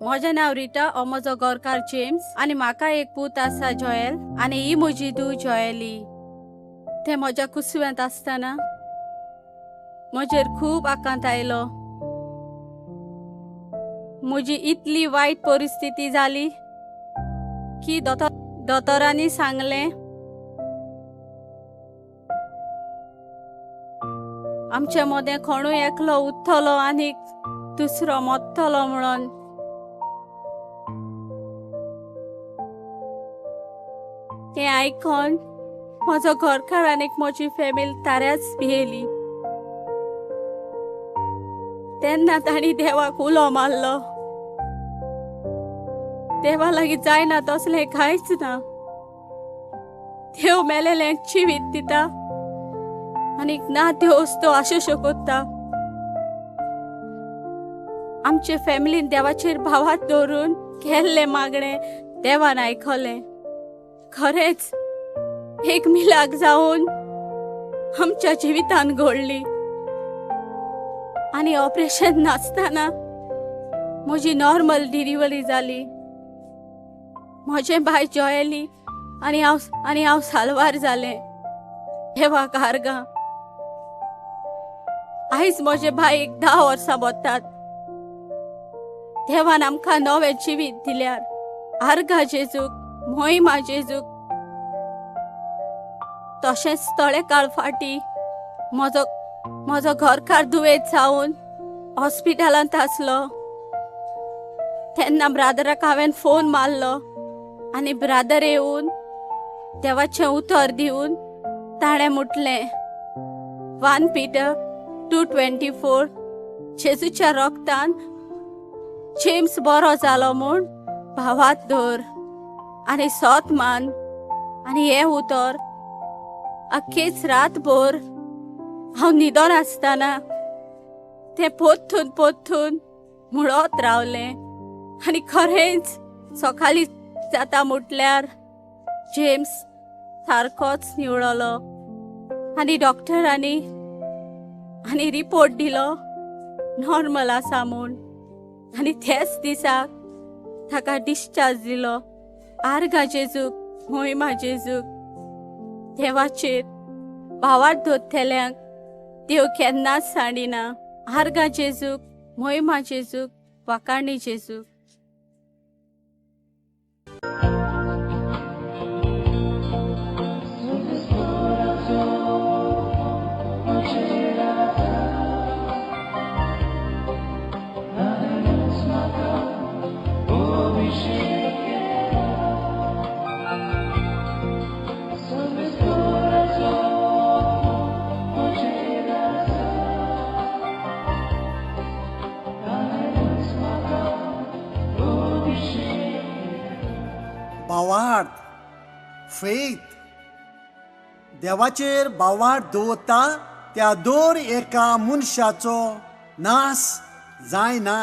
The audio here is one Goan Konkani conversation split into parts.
म्हजें नांव रिटा, हो म्हजो घरकार जेम्स आनी म्हाका एक पूत आसा जॉयल आनी ही म्हजी धूव जॉयली. तें म्हज्या कुसव्यांत आसतना म्हजेर खूब आकांत आयलो. म्हजी इतली वायट परिस्थिती जाली की दोतोरांनी सांगलें आमचे मदें कोणूय एकलो उत्तलो आनी दुसरो मोत्तलो म्हणून. तें आयकोन म्हजो घरकार आनी म्हजी फॅमिली ताऱ्याच भियेली. तेन्ना तांणी देवाक उलो मारलो. देवा लागीं जायना तसलें कांयच ना. देव मेलेल्यांक जिवीत दिता आनी ना त्यो वस्तू आशेश्यो करता. आमचे फॅमिलीन देवाचेर भावात दवरून केल्लें मागणें देवान आयकलें. खरेंच एक मिलाक जावन आमच्या जिवितान घडली आनी ऑपरेशन नासतना म्हजी नॉर्मल डिलिव्हरी जाली. म्हजें बाय जॉयली आनी हांव साल्वार जालें. देवाक आर्गां. आयज म्हजे बायक 10 वर्सां बोतात. देवान आमकां नवें जिवीत दिल्यार. आर्गां जेजूक, मोहिमा जेजूक. तशेंच थोडे काळ फाटीं म्हजो घरकार दुयेंत जावन हॉस्पिटलांत आसलो तेन्ना ब्रादराक हांवें फोन मारलो आनी ब्रादर येवन देवाचें उतर दिवन ताणें म्हटलें, 1 Peter 2:24, जेजूच्या रोगतान जेम्स बरो जालो म्हूण भावात धर आनी सोत मान. आनी हें उतर अख्खेच रातभर हांव न्हिदोन आसतना तें पोत्तून पोत्तून म्हणत रावलें आनी खरेंच सकाळीं जाता म्हटल्यार जेम्स सारकोच निवळलो आनी डॉक्टरांनी आनी रिपोर्ट दिलो नॉर्मल आसा म्हूण आनी त्याच दिसाक ताका डिस्चार्ज दिलो. आर्गां जेजूक, मोहिमा जेजूक. देवाचेर भावार्थ दवरतल्यांक देव केन्नाच सांडिना. आर्गां जेजूक, मोहिमा जेजूक, वाखाणी जेजूक. भावार्थ, फेथ. देवाचेर भावार्थ दवरता त्या दर एका मनशाचो नाश जायना.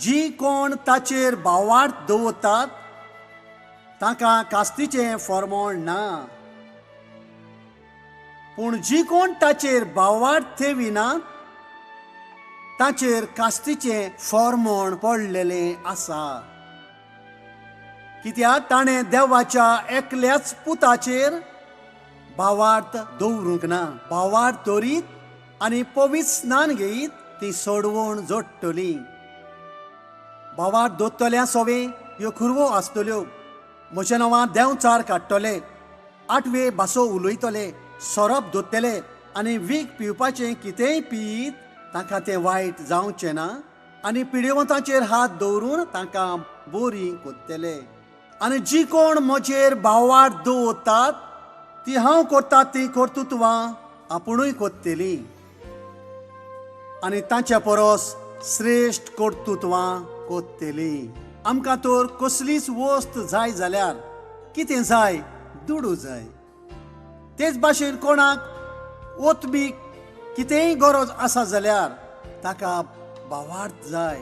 जी कोण ताचेर भावार्थ दवरतात ताका कास्तीचें फॉर्मोण ना, पूण जी कोण ताचेर भावार्थ ठेविना ताचेर कास्तीचें फॉर्मोण पडलेलें आसा, कित्याक ताणें देवाच्या एकल्याच पुताचेर भावार्थ दवरूंक ना. भावार्थ दवरीत आनी पवित्र स्नान घेयत ती सोडवण जोडटली. भावार्थ दवरतल्या सोवे ह्यो खुरवो आसतल्यो. म्हज्या नांवां देंवचार काडटले, आठवे भासो उलयतले, सोरोप दोत्तले आनी वीख पिवपाचें कितेंय पियीत तांकां तें वायट जावचें ना आनी पिडेवंतांचेर हात दवरून तांकां बोरी कोत्तले. आनी जी कोण म्हजेर भावार्थ दवरतात ती हांव करता ती कर्तृत्वां आपुणूय कोत्तली आनी तांच्या परस श्रेश्ठ कर्तृत्वां कोत्तली. आमकां तर कसलीच वस्त जाय जाल्यार कितें जाय? दुडू जाय. तेच भाशेन कोणाक ओतबीक कितेंय गरज आसा जाल्यार ताका भावार्थ जाय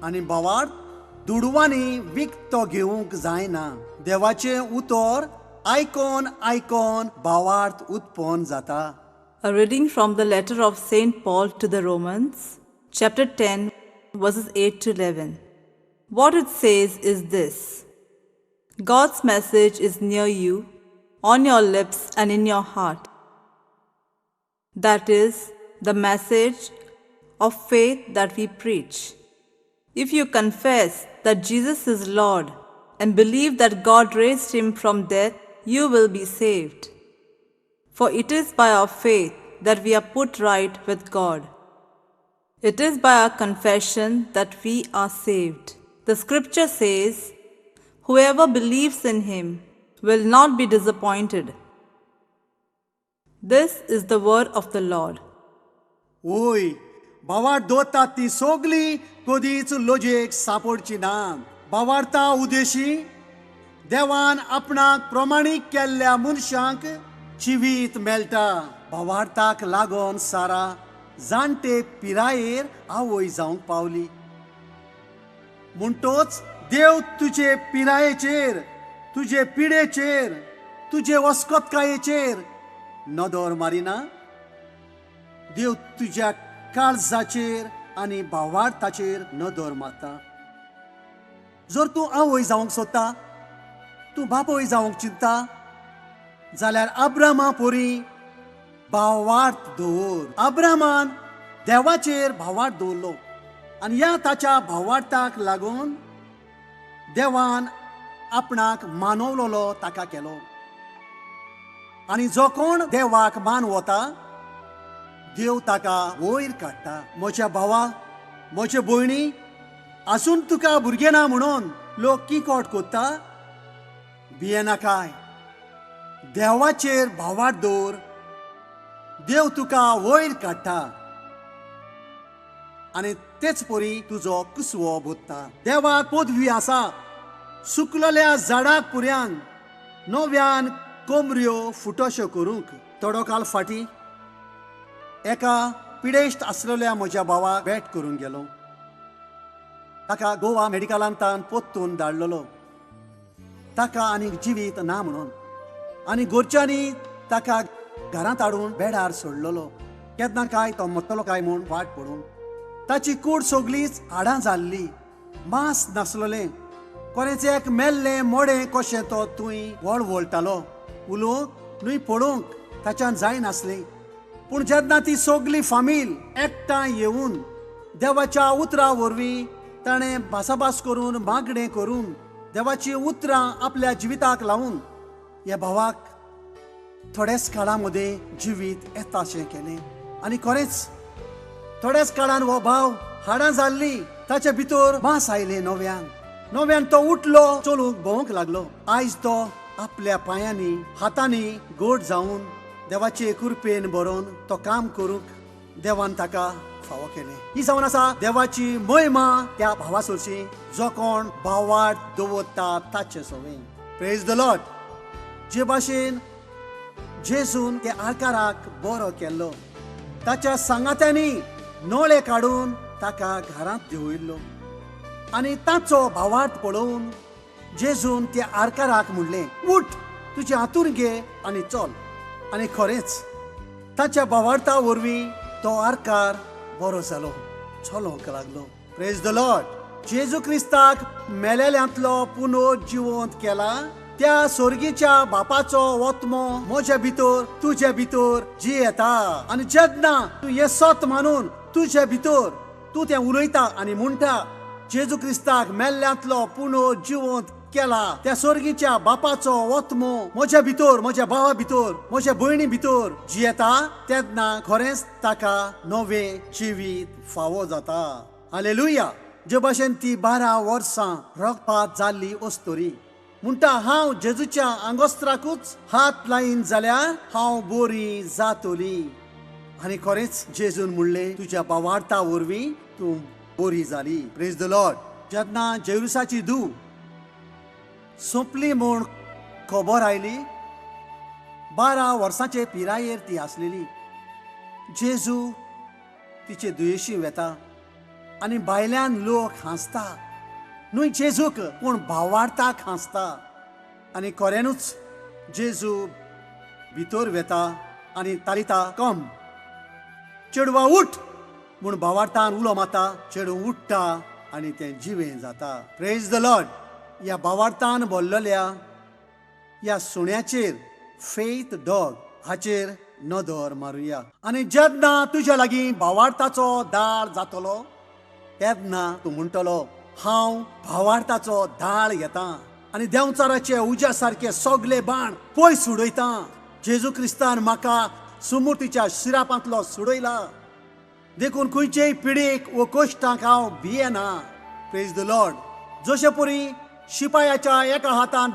आनी भावार्थ दुडवांनी विकतो घेवंक जायना. देवाचें उतर आयकोन आयकोन भावार्थ उत्पन्न जाता. A reading from the letter of St. Paul to the Romans, chapter 10, verses 8 to 11. What it says is this: God's message is near you, on your lips and in your heart. That is the message of faith that we preach. If you confess that Jesus is Lord and believe that God raised him from death, you will be saved. For it is by our faith that we are put right with God. It is by our confession that we are saved. The scripture says, whoever believes in him will not be disappointed. This is the word of the Lord. ओय भावार्थ दवरतात ती सोगली कदीच लजेक सापडची ना. भावार्था उदेशी देवान आपणाक प्रमाणीक केल्ल्या मनशांक जिवीत मेळटा. भावार्थाक लागून सारा जाणटे पिरायेर आवय जावंक पावली. म्हणटोच देव तुजे पिरायेचेर, तुजे पिडेचेर, तुजे वस्कोतकायेचेर नदर मारिना. देव तुज्या काळजाचेर आनी भावार्थाचेर नदर मारता. जर तूं आवय जावंक सोदता, तूं बापूय जावंक चिंता जाल्यार अब्रामा पोरी भावार्थ दवर. अब्रामान देवाचेर भावार्थ दवरलो आनी ह्या ताच्या भावार्थाक लागून देवान आपणाक मानवलोलो ताका केलो. आनी जो कोण देवाक मानवता देव ताका वयर काडटा. म्हज्या भावा, म्हजे भयणी, आसून तुका भुरगें ना म्हणून लोक किकोट कोत्ता, भियेनाकाय. देवाचेर भावार्थ दवर, देव तुका वयर काडटा आनी तेच परी तुजो कुसवो बोत्ता. देवाक पदवी आसा सुकलेल्या झाडाक पुऱ्यान नव्यान कोमऱ्यो फुटोश्यो करूंक. थोडो काल फाटीं एका पिडेस्ट आसलेल्या म्हज्या भावाक भेट करूंक गेलो. ताका गोवा मेडिकलांतान पोत्तून धाडलेलो. ताका आनीक जिवीत ना म्हणून आनी घरच्यांनी ताका घरांत हाडून बेडार सोडलेलो. केन्ना काय तो मरतलो काय म्हूण वाट पडून. ताची कूड सगळीच हाडां जाल्ली, मांस नासलेलें. कोणेच एक मेल्लें मोडें कशें तो थंय वळवळटालो. उलोवंक न्हय पळोवंक ताच्यान जायनासलें. पूण जेन्ना ती सगळी फामील एकठांय येवन देवाच्या उतरां वरवीं ताणें भासाभास करून मागणें करून देवाची उतरां आपल्या जिविताक लावन ह्या भावाक थोड्याच काळा मदें जिवीत येताशें केलें. आनी खरेंच थोड्याच काळान हो भाव हाडां जाल्ली, ताचे भितर मांस आयलें नव्यान. नव्यान तो उठलो, चलूंक भोंवंक लागलो. आयज तो आपल्या पांयांनी हातांनी गोड जावन देवाचे कृपेन बरोवन तो काम करूंक देवान ताका फावो केलें. ही जावन आसा देवाची महिमा त्या भावा सोरशी जो कोण भावार्थ दवरता ताचे सवें. Praise the Lord. जे भाशेन जेजून त्या आकाराक बरो केल्लो, ताच्या सांगात्यांनी नळे काडून ताका घरांत देंवयल्लो आनी ताचो भावार्थ पळोवन जेजून त्या आरकाराक म्हणलें, उठ, तुजें हातूर घे आनी चल. आनी खरेंच ताच्या भावार्था वरवीं तो आरकार बरो जालो, चलोवंक लागलो. Praise the Lord. जेजू क्रिस्ताक मेलेल्यांतलो पुनर्जिवंत केला त्या स्वर्गीच्या बापाचो ओत्मो म्हज्या भितर तुजे भितर जियेता. आनी जेन्ना तूं हें सत मानून तुजे भितर तूं तें उलयता आनी म्हणटा जेजू क्रिस्ताक मेल्ल्यांतलो पुनर्जिवंत केला त्या स्वर्गीच्या बापाचो ओत्मो म्हज्या भितर, म्हज्या भावा भितर, म्हज्या भयणी भितर जियेता, तेन्ना खरेंच ताका नवें जिवीत फावो जाता. हालेलुया. जे भाशेन ती 12 वर्सां रगपात जाल्ली अस्तुरी म्हणटा, हांव जेजूच्या आंगोस्त्राकूच हात लायन जाल्यार हांव बरी जातली. आनी खरेंच जेजून म्हणलें, तुज्या भावार्था वरवीं तूं बरी जाली. Praise the Lord. जेन्ना जेरुसाची धूव सोंपली म्हूण खबर आयली, 12 वर्सांचे पिरायेर ती आसलेली. जेजू तिचे दुयेशी वेता आनी भायल्यान लोक हांसता, न्हय जेजूक पूण भावार्थाक हांसता. आनी खऱ्यानूच जेजू भितर वेता आनी तालिता, कम चेडवा उठ. म्हूण भावार्थान उलो मारता, चेडूं उठ्ठा आनी तें जिवें जाता. Praise the Lord. ह्या भावार्थान बोल्लल्या ह्या सुण्याचेर, फेथ डॉग हाचेर नदर मारुया. आनी जेन्ना तुज्या लागीं भावार्थाचो दाळ जातलो तेन्ना तूं म्हणटलो, हांव भावार्थाचो दाळ घेता आनी देंवचाराचे उज्या सारके सगले बाण पयस उडयता. जेजू क्रिस्तान म्हाका सुमूर्तीच्या शिरापांतलो सुडयला, देखून खंयचेय पिडेक वो कश्टांक हांव भियेना. Praise the Lord. जशे परी शिपायाच्या एका हातान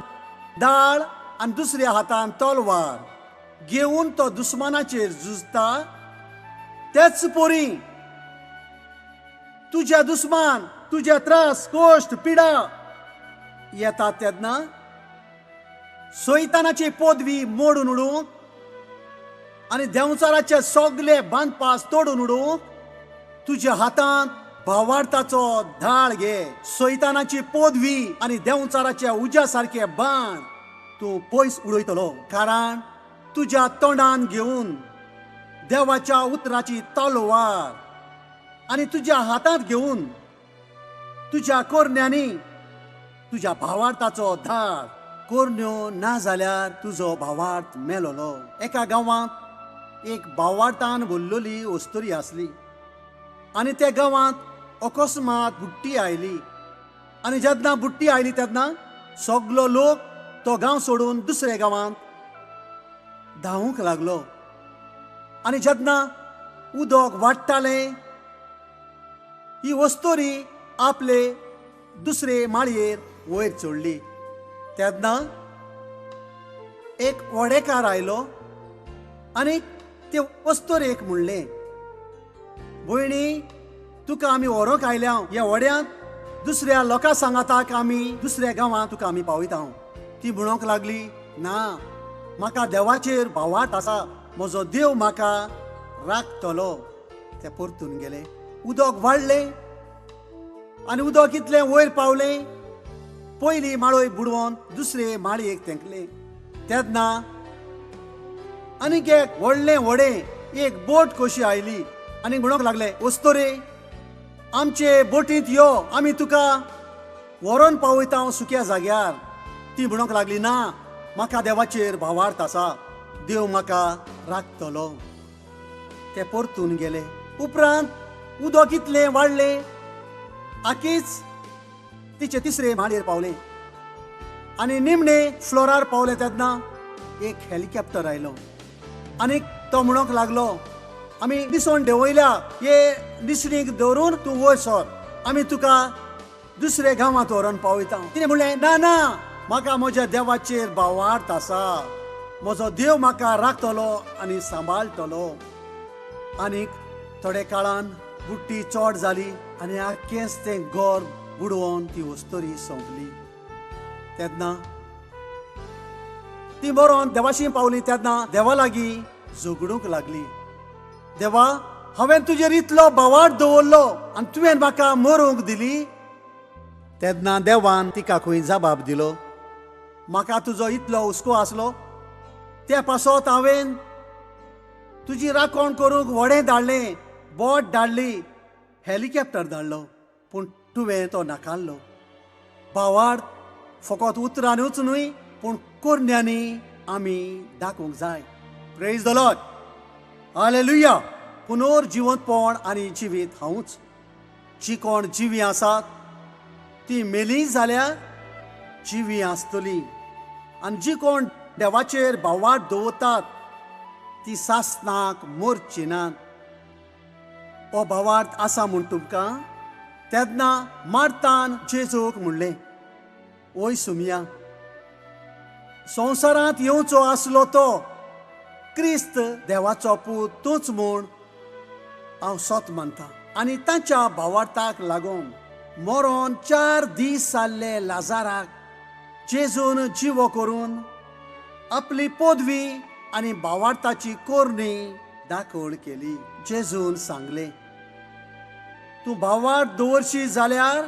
दाळ आनी दुसऱ्या हातान तलवार घेवन तो दुस्मानाचेर झुजता, तेच परी तुज्या दुस्मान, तुज्या त्रास, कश्ट, पिडा येता तेन्ना सैतानाची पदवी मोडून उडोवंक आनी देंवचाराचे सगले बांदपास तोडून उडोवंक तुज्या हातांत भावार्थाचो धाळ घे. सैतानाची पदवी आनी देंवचाराच्या उज्या सारके बाण तूं पयस उडयतलो, कारण तुज्या तोंडान घेवन देवाच्या उतराची तलवार आनी तुज्या हातांत घेवन तुज्या कोरण्यांनी तुज्या भावार्थाचो धाळ. कोरण्यो ना जाल्यार तुजो भावार्थ मेलोलो. एका गांवांत एक भावार्थान भरलेली अस्तुरी आसली आनी त्या गांवांत अकस्मात बुट्टी आयली. आनी जेन्ना बुट्टी आयली तेन्ना सगलो लोक तो गांव सोडून दुसऱ्या गांवांत धांवूंक लागलो. आनी जेन्ना उदक वाडटालें ही अस्तुरी आपले दुसरे माळयेर वयर चडली. तेन्ना एक व्हडेकार आयलो आनी ते अस्तुरेक म्हणलें, भयणी, तुका आमी व्हरूंक आयल्या ह्या व्हड्यांत, दुसऱ्या लोकां सांगाताक आमी दुसऱ्या गांवांत तुका आमी पावयता. ती म्हणूंक लागली, ना, म्हाका देवाचेर भावार्थ आसा, म्हजो देव म्हाका राखतलो. ते परतून गेले. उदक वाडलें आनी उदक इतलें वयर पावलें, पयली माळय बुडोवन दुसरे माळयेक तेंकलें. तेन्ना आनीक एक व्हडलें व्हडें, एक बोट कशी आयली आनी म्हणूंक लागले, अस्तुरे, आमचे बोटींत यो, आमी तुका व्हरोन पावयता सुक्या जाग्यार. ती म्हणूंक लागली, ना, म्हाका देवाचेर भावार्थ आसा, देव म्हाका राखतलो. ते परतून गेले. उपरांत उदक इतलें वाडलें, आकीच तिचे तिसरे माळयेर पावले आनी निमणे फ्लोरार पावले तेन्ना एक हेलिकॉप्टर आयलो आनी तो म्हणूंक लागलो, आमी निसण देंवयल्या, हे निसणीक दवरून तूं वयर सर, आमी तुका दुसऱ्या गांवांत व्हरोन पावयता. तिणें म्हणलें, ना ना, म्हाका म्हज्या देवाचेर भावार्थ आसा, म्हजो देव म्हाका राखतलो आनी सांबाळटलो. आनीक थोडे काळान बुट्टी चड जाली आनी आख्खेंच तें घर बुडोवन ती अस्तुरी सोंपली. तेन्ना ती मरोन देवाशी पावली. तेन्ना देवा लागीं झगडूंक लागली, देवा, हांवें तुजेर इतलो भावार्थ दवरलो आनी तुवें म्हाका मरूंक दिली. तेन्ना देवान तिका खंय जबाब दिलो, म्हाका तुजो इतलो हुस्को आसलो, त्या पासत हांवें तुजी राखण करूंक व्हडें धाडलें, बोट धाडली, हेलिकॉप्टर धाडलो, पूण तुवें तो नाकारलो. भावार्थ फकत उतरानूच न्हय पूण कोरण्यांनी आमी दाखोवंक जाय. Praise the Lord. Hallelujah. पुनर्जिवंतपण आनी जिवीत हांवूच. जी कोण जिवी आसात ती मेली जाल्यार जिवी आसतली, आनी जी कोण देवाचेर भावार्थ दवरतात ती सासनाक मोरची नात. हो भावार्थ आसा म्हूण तुमकां. तेन्ना मार्तान जेजूक म्हणलें, ओय सुमिया, संवसारांत येवचो आसलो तो क्रिस्त देवाचो पूत तूंच म्हूण हांव सत मानता. आनी ताच्या भावार्थाक लागून मरोन 4 दीस जाल्ले लाजाराक जेजून जिवो करून आपली पदवी आनी भावार्थाची कोरणी दाखोवण केली. जेजून सांगलें, तूं भावार्थ दवरशी जाल्यार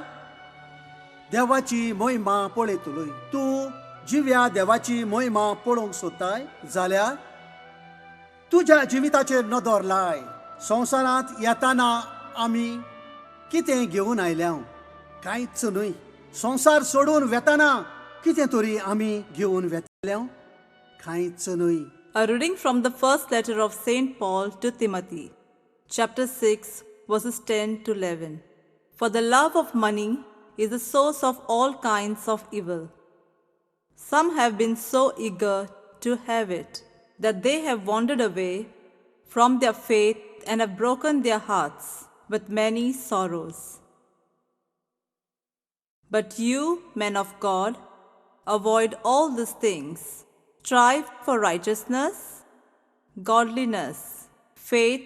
देवाची मोहिमा पळयतलोय. तूं जिव्या देवाची मोहिमा पळोवंक सोदताय जाल्यार तुज्या जिविताचेर नदर लाय. संवसारांत येताना आमी कितें घेवन आयल्या? कांयच न्हय. संवसार सोडून वेताना कितें तरी आमी घेवन वेतल्या? कांयच न्हय. A reading from the first letter of St. Paul to Timothy, chapter 6, verses 10 to 11. For the love of money is the source of all kinds of evil. Some have been so eager to have it that they have wandered away from their faith and have broken their hearts with many sorrows. But you, men of God, avoid all these things. Strive for righteousness, godliness, faith,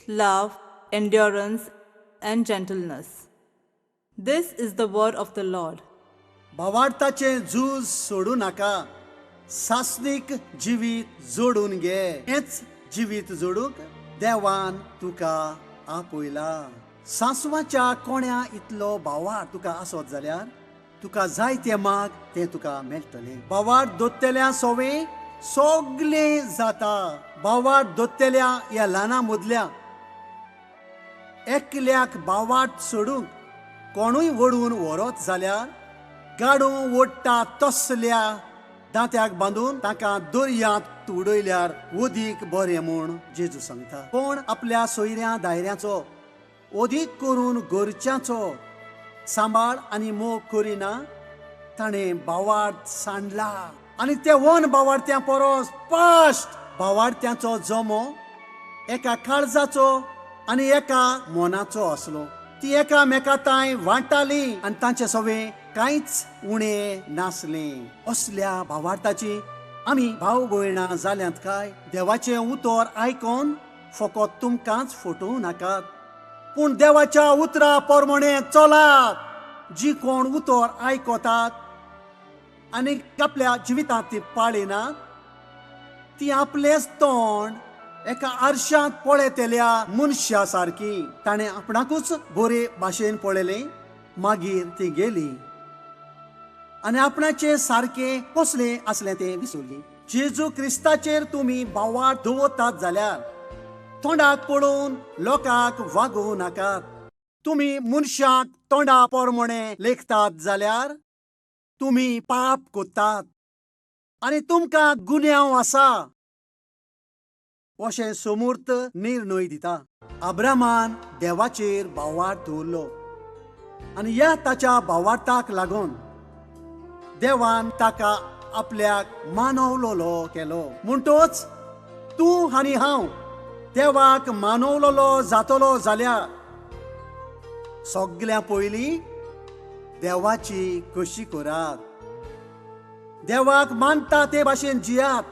love, endurance, and gentleness. This is the word of the Lord. भावार्थाचें झूज सोडू नाका, सासणीक जिवीत जोडून घे. हेंच जिवीत जोडूंक देवान तुका आपयला. सांसवाच्या कोण्या इतलो भावार्थ तुका आसत जाल्यार तुका जाय तें माग, तें तुका मेळटलें. भावार्थ दोत्तेल्या सोवे सगलें जाता. भावार्थ दोत्तेल्या ह्या ल्हाना मदल्या एकल्याक भावार्थ सोडूंक कोणूय ओडून व्हरत जाल्यार गाडो ओडटा तसल्या दांत्याक बांदून ताका दर्यांत उडयल्यार ओदीक बरें म्हूण जेजू सांगता. कोण आपल्या सोयऱ्या दायऱ्याचो ओदीक करून घरच्यांचो सांबाळ आनी मोग करिना ताणें भावार्थ सांडला आनी ते वन भावार्थ्यां परस स्पश्ट. भावार्थ्यांचो जमो एका काळजाचो आनी एका मनाचो आसलो. ती एकामेका तांय वांटाली आनी तांचे सवे कांयच उणें नासलें. असल्या भावार्थाची आमी भाव भयणां जाल्यांत काय? देवाचें उतर आयकोन फकत तुमकांच फटोवं नाकात, पूण देवाच्या उतरा प्रमाणे चलात. जी कोण उतर आयकतात आनी आपल्या जिवितांत ती पाळिनात ती आपलेंच तोंड एका आरशांत पळयतल्या मनशा सारकी. ताणें आपणाकूच बरे भाशेन पळयलें, मागीर ती गेली आनी आपणाचें सारकें कसलें आसलें तें विसरली. जेजू क्रिस्ताचेर तुमी भावार्थ दवरतात जाल्यार तोंडाक पळोवन लोकांक वागोवं नाकात. तुमी मनशाक तोंडा प्रमाणे लेखतात जाल्यार तुमी पाप करतात आनी तुमकां गुन्यांव आसा अशें समूर्त निर्णय दिता. अब्रामान देवाचेर भावार्थ दवरलो आनी ह्या ताच्या भावार्थाक लागून देवान ताका आपल्याक मानवलोलो केलो. म्हणटोच तूं आनी हांव देवाक मानवलोलो जातलो जाल्यार सगळ्यां पयलीं देवाची कशी करात, देवाक मानता ते भाशेन जियात.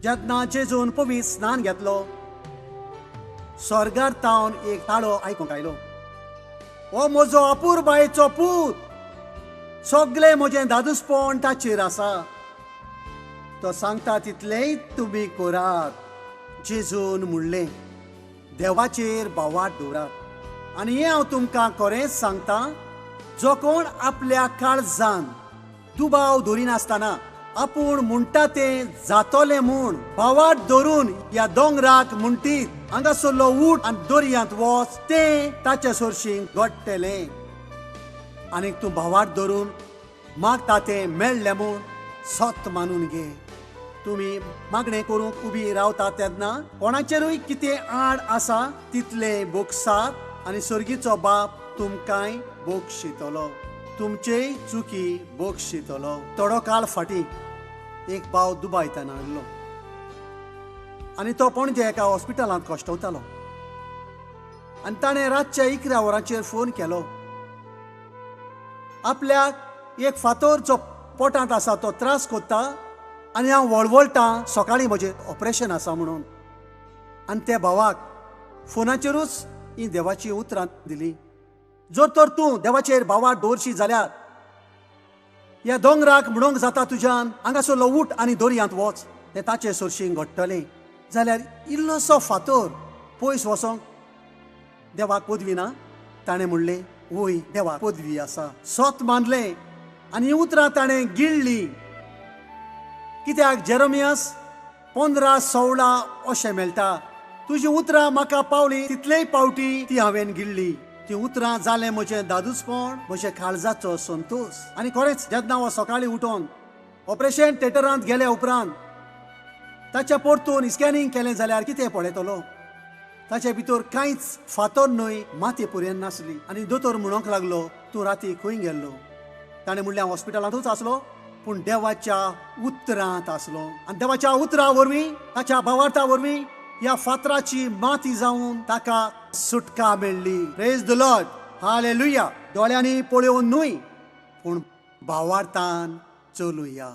जेन्ना जेजून पवित्र स्नान घेतलो स्वर्गार तावन एक ताळो आयकूंक आयलो, हो म्हजो अपुरबायेचो पूत, सगळें म्हजें दादूसपण ताचेर आसा, तो सांगता तितलेंय तुमी करात. जेजून म्हणलें, देवाचेर भावार्थ दवरात आनी हें हांव तुमकां खरेंच सांगता, जो कोण आपल्या काळजान दुबाव दवरिनासतना आपूण म्हणटा तें जातलें म्हूण भावार्थ धरून ह्या दोंगराक म्हणटीत हांगासरलो उठ आनी दर्यांत वच, तें ताचे सरशीं घडटलें. आनी तूं भावार्थ धरून मागता तें मेळ्ळें म्हूण सत मानून घे. तुमी मागणें करूंक उबी रावता तेन्ना कोणाचेरूय कितें आड आसा तितलें बोगसात आनी सर्गीचो बाप तुमकांय बोगशितलो, तुमचेय चुकी बोगशितलो. थोडो काळ फाटीं एक भाव दुबायतान हाडलो आनी तो पणजे एका हॉस्पिटलांत कश्टवतालो आनी ताणें रातच्या 11 वरांचेर फोन केलो. आपल्याक एक फातोर जो पोटांत आसा तो त्रास कोत्ता आनी हांव वळवळटां, सकाळीं म्हजें ऑपरेशन आसा म्हणून. आनी त्या भावाक फोनाचेरूच ही देवाची उतरां दिली, जर तर तूं देवाचेर भावार्थ दवरशी जाल्यार ह्या दोंगराक म्हणूंक जाता तुज्यान हांगासरलो उठ आनी दर्यांत वच, तें ताचे सरशीं घडटलें. जाल्यार इल्लोसो फातोर पयस वचोंक देवाक पदवी ना? ताणें म्हणलें, वय देवाक पदवी आसा. सत मानलें आनी उतरां ताणें गिळ्ळीं. कित्याक जेरोमियास 15:16 अशें मेळटा, तुजी उतरां म्हाका पावली तितलेय पावटी ती हांवें गिळ्ळी. ती उतरां जालें म्हजें दादूसपण, म्हज्या काळजाचो संतोश. आनी खरेंच जेन्ना हांव सकाळीं उठोन ऑपरेशन थेटरांत गेल्या उपरांत ताच्या परतून स्कॅनिंग केलें जाल्यार कितें पळयतलो? ताचे भितर कांयच फातर न्हय, माती पुरयन नासली. आनी दोतोर म्हणूंक लागलो, तूं राती खंय गेल्लो? ताणें म्हणलें, हांव हॉस्पिटलांतूच आसलो, पूण देवाच्या उतरांत आसलो. आनी देवाच्या उतरा वरवीं, ताच्या भावार्था वरवीं ह्या फातराची माती जावन ताका सुटका मेळ्ळी. Praise the Lord, hallelujah. दोळ्यांनी पळोवन न्हय, पूण भावार्थान चलुया.